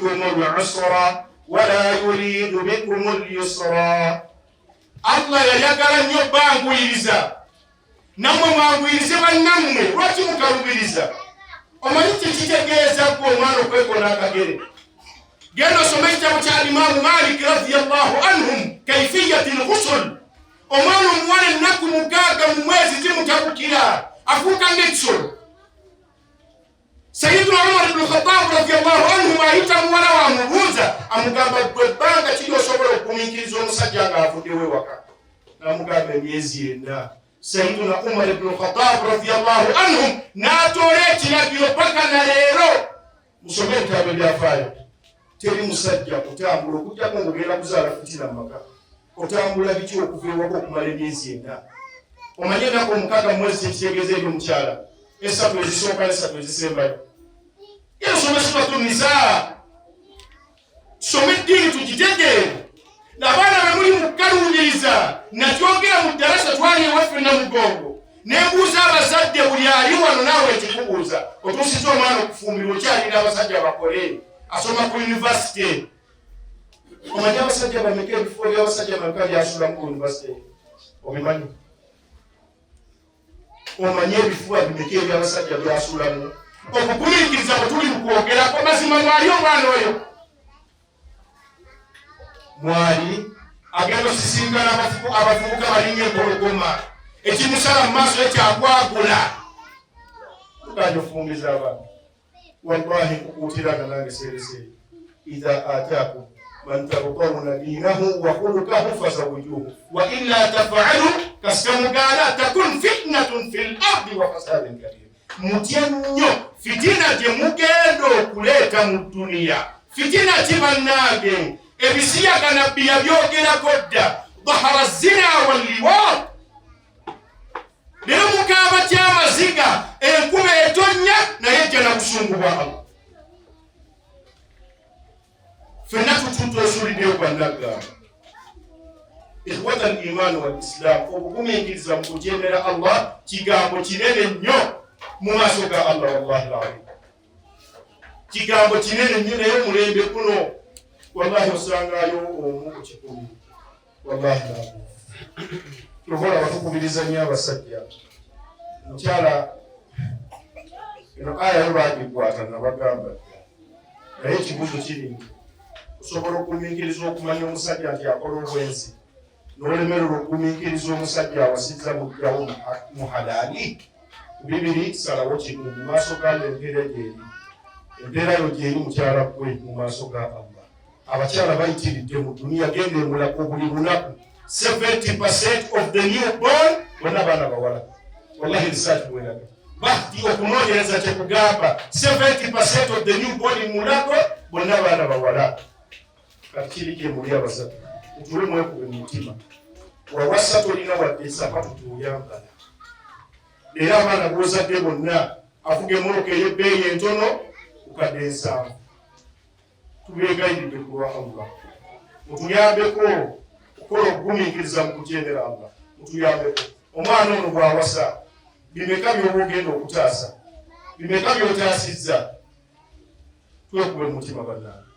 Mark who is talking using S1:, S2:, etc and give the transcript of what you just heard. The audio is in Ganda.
S1: Bikum lusra wala yuridu bikum lyusra. Allah yayagala nnyo banguyiriza, nammwe mwanguyirize bannammwe. Lwaki mukalubiriza? Omanyi kyekitegeeza gwe omwana okwekona akagere? Genda osome ekitabo kya Imamu Malik radiyallahu anhum, kaifiyati lghusul. Omwana omuwala ennaku 6 mu mwezi zimutabukira, afuuka ng'ekisolo. Sayiduna Umar ibnu Khatabu radiyallahu anhum ayita muwala wamubuuza, amugamba, "Gwe ebbanga kiri osobola okugumiikiriza omusajja ng'avuddewo ewaka?" Namugamba, "Emyezi 4." Sayiduna Umar ibnu Khatabu radiyallahu anhum n'atoola ekiragiro paka na leero. Musome ebitabo ebyafaayo. Teri musajja kutambula okujjako ng'ogenda kuzaala fitina mu maka. Otambula biki okuva ewaka okumala emyezi 4? Omanye ennaku 6 mu mwezi kyekitegeeza eri omukyala, esatu ezisooka nesatu ezisembayo. Yensoma Suratu Nisaa, tusome eddiini tugitegeere. Abaana be muli mukaluubiriza. Nakyogera mu ddalasa twali ewaffe Namugongo, nembuuza abazadde, buli ali wano naawe ekikubuuza, otuusiza omwana okufumbirwa, okyalira abasajja bakole, asoma ku university. Omanyi abasajja bameka, ebifo byabasajja bameka byasulamu ku university? Obimanyi? Omanyi ebifuba bimeka ebyabasajja byasulamu? Okugumiikiriza bwe tuli mukwogerako mazima, mwali omwana oyo mwali agenda osisinkana abavubuka balinga empologoma, ekimusala mu maaso ekyakwagula. Tuganja ofumbiza abaana. Wallahi nkukuutiranga nange seereseere, idha ataakum man tardawna dinahu wa khulukahu fazawijuhu, wa illa tafalu, kasita mugaana, takun fitnatun fi lardi wa fasadin kabir. Mutye nnyo fitina gye mugenda okuleeta mu duniya. Fitina ki, bannange? Ebisiyaga nabbi yabyogerako dda, dahara zina walliwat. Leero mukaaba kyamaziga, enkuba etonnya naye ejja na busungu bwa Allah. Ffenna tutwesuliddeyo gwannaggamba. Ikhwata al iman wal islam, obugumiikiriza mu kujeemera Allah kigambo kinene nnyo mu maaso ga Allah. Wallahi lazim, kigambo kinene nnyo, naye omulembe guno wallahi osangayo omu ku 100. Wallahi lazim, tukola batukubiriza nnyo abasajja. Mukyala, eno aya yo bagikwata nabagamba, naye ekibuuzo kiri nti osobola okugumiikiriza okumanya omusajja nti akola obwenzi, n'olemererwa okugumiikiriza omusajja awasizza mugjawo mu halaali? Bibiri, salawo kimu. Mu maaso ga empeera gyeri, empeera yo gyeri, mukyala gwe, mu maaso ga Allah. Abakyala bayitiridde mu duniya. Genda emulako buli lunaku, 70% of the new born bonna baana bawala. Wallahi, research bweraga bahti, okunoonyereza kyekugamba 70% of the new born Mulago bonna baana bawala. Kati kiri gyemuli abasatu, mutule mwekube mu mutima. Wawasa tolina wadde esapatu tyoyambala. Leero abaana bozadde bonna avuga emmotoka ey'ebbeeyi entono kukadde 70. Tubeegayiridde ku lwa Allah, mutuyambeko okukola obugumiikiriza mu kujeemera Allah. Mutuyambeko. Omwana ono bw'awasa, bimeka by'oba ogenda okutaasa? Bimeka by'otaasizza? Twekube mu mutima, bannange.